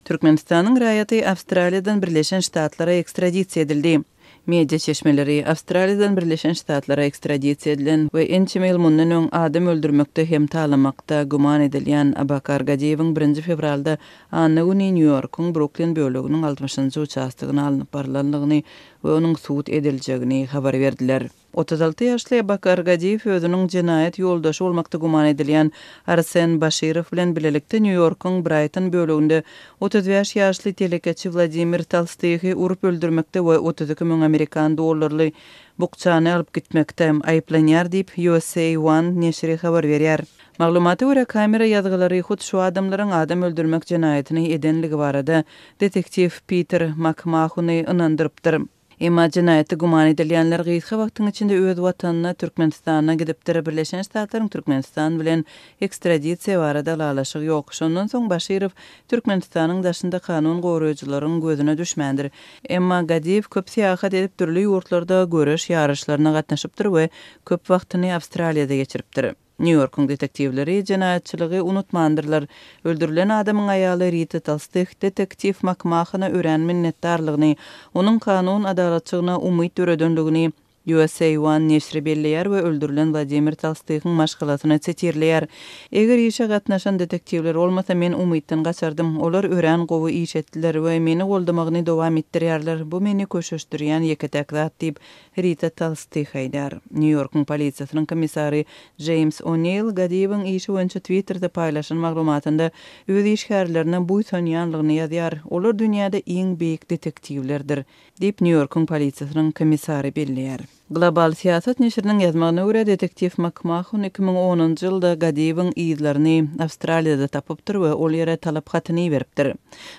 Türkmenistanyň raýaty Awstraliýadan Birleşen Ştatlara ekstradisiýa edildi. Media çeşmeleri, Awstraliýadan Birleşen Ştatlara ekstradisiýa edilen we ençeme ýyl mundan öň adam öldürmekde hem talamakda güman edilýän Abakar Gadiýewiň birinji fewralda anna güni Nýu-Ýorkuň Bruklin böleginiň altmyşynjy uçastogyna alnyp barylandygyny we onuň sud ediljegini habar berdiler. 36 ýaşly Abakar Gadiýew özüniň jenaýat ýoldaşy bolmakda güman edilýän Arsen Başirow bilen bilelikde Nýu-Ýorkuň Braýton böleginde 35 ýaşly telekeçi Wladimir Tolstyhy urup öldürmekde we 32 müň amerikan dollarly bukjany alyp gitmekde aýyplanýar diýip, USA One neşiri habar berýär. Maglumata görä, kamera ýazgylary hut şu adamlaryň adam öldürmek jenaýatyny edenligi barada detektiw Piter Makmahuny ynandyrypdyr. Emma jenaýatda güman edilýänler gysga wagtyň içinde öz watanyna, Türkmenistana gidipdir. Birleşen Ştatlaryň Türkmenistan bilen ekstradisiýa barada ylalaşygy ýok. Şondan soň Başirow Türkmenistanyň daşynda kanun goraýjylaryň gözüne düşmändir. Emma Gadiýew köp syýahat edip, dürli ýurtlarda göreş ýaryşlaryna gatnaşypdyr we köp wagtyny Awstraliýada geçiripdir. Nýu-Ýorkuň detektiwleri jenaýatçylygy unutmandyrlar. Öldürilen adamyň aýaly Rita Tolstyh detektiw Makmahona örän minnetdarlygyny, onuň kanun adalatçygyna umyt döredenligini USA One neşiri belleýär we öldürilen Wladimir Tolstyhyň maşgalasyny sitirleýär. Eger işe gatnaşan detektiwler bolmasa, men umytdan gaçardym. Olar örän gowy iş etdiler we meni goldamagyny dowam etdirýärler. Bu meni köşeşdirýän ýeke-täk zat diýip, Rita Tolstyh aýdýar. Nýu-Ýorkuň polisiýasynyň komissary Jeýms O'Neil Gadiýewiň işi boýunça Twitterde paýlaşan maglumatynda öz işgärlerine buýsanýanlygyny ýazýar. Olar dünýäde iň beýik detektiwlerdir, diýip, Nýu-Ýorkuň polisiýasynyň komissary belleýär. Global syýasat neşiriniň ýazmagyna görä, detektiw Makmahon 2010-njy ýylda Gadiýewiň yzlaryny Awstraliýada tapypdyr we ol ýere talap hatyny iberipdir.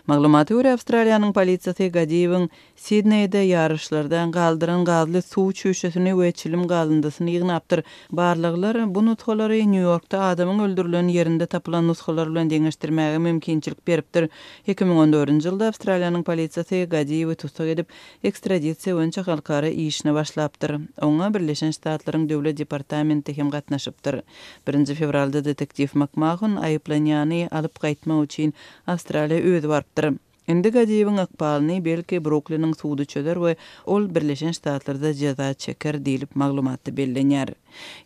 Maglumata görä, Awstraliýanyň polisiýasy Gadiýewiň Sidneýde ýaryşlarda galdyran gazly suw çüýşesini we çilim galyndysyny ýygnapdyr. Barlaglar bu nusgalary Nýu-Ýorkda adamyň öldürilen ýerinde tapylan nusgalar bilen deňeşdirmäge mümkinçilik beripdir. 2014-nji ýylda Awstraliýanyň polisiýasy Gadiýewi tussag edip, ekstradisiýa boýunça halkara işine başlapdyr. Oňa Birleşen Ştatlaryň Döwlet departamenti hem gatnaşypdyr. Birinji fewralda detektiw Makmahon aýyplanýany alyp gaýtmak üçin Awstraliýa özi barypdyr. Indi Gadiýewiň ykbalyny, belki, Brukliniň sudy çözer we ol Birleşen Ştatlarda jeza çeker diýlip, maglumatda bellenýär.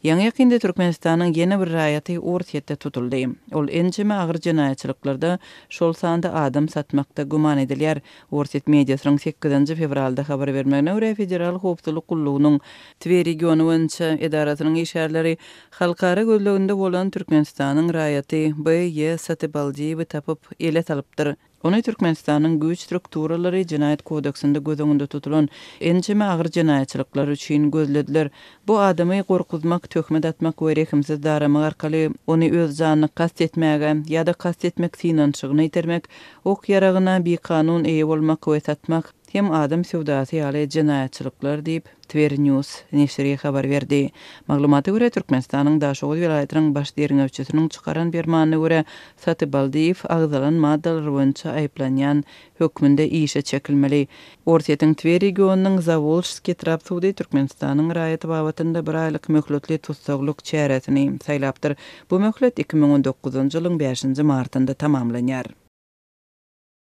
Ýaňy-ýakynda Türkmenistanyň ýene bir raýaty Orsýetde tutuldy. Ol ençeme agyr jenaýatçylyklarda, şol sanda adam satmakda güman edilýär. Orsýet mediasynyň sekizinji fewralda habar bermegine görä, Federal howpsuzlyk gullugynyň Twer regiony boýunça edarasynyň işgärleri halkara gözleginde bolan Türkmenistanyň raýaty BY. Satybaldiýewi tapyp, ele salypdyr. Ony Türkmenistanyň güýç strukturalary Jenaýat kodeksinde göz öňünde tutulan ençeme agyr jenaýatçylyklar üçin gözlediler. Bu adamy gorkuzmak, töhmet atmak we rehimsiz daramak arkaly ony öz janyna kast etmäge ýa-da kast etmek synanyşygyna itermek, ok-ýaragyna bikanun eýe bolmak we satmak, hem adam söwdasy ýaly jenaýatçylyklar diýip, Tver News neşiri habar berdi. Maglumata görä, Türkmenistanyň Daşoguz welaýatynyň baş derňewçisiniň çykaran permanyna görä, Satybaldyýew agzalan maddalar boýunça aýyplanýan hökmünde işe çekilmeli. Orsýetiň Twer regionynyň Zawolžskiý etrap sudy Türkmenistanyň raýaty babatynda bir aýlyk möhletli tussaglyk çäresini saýlapdyr. Bu möhlet 2019-njy ýylyň bäşinji martynda tamamlanýar.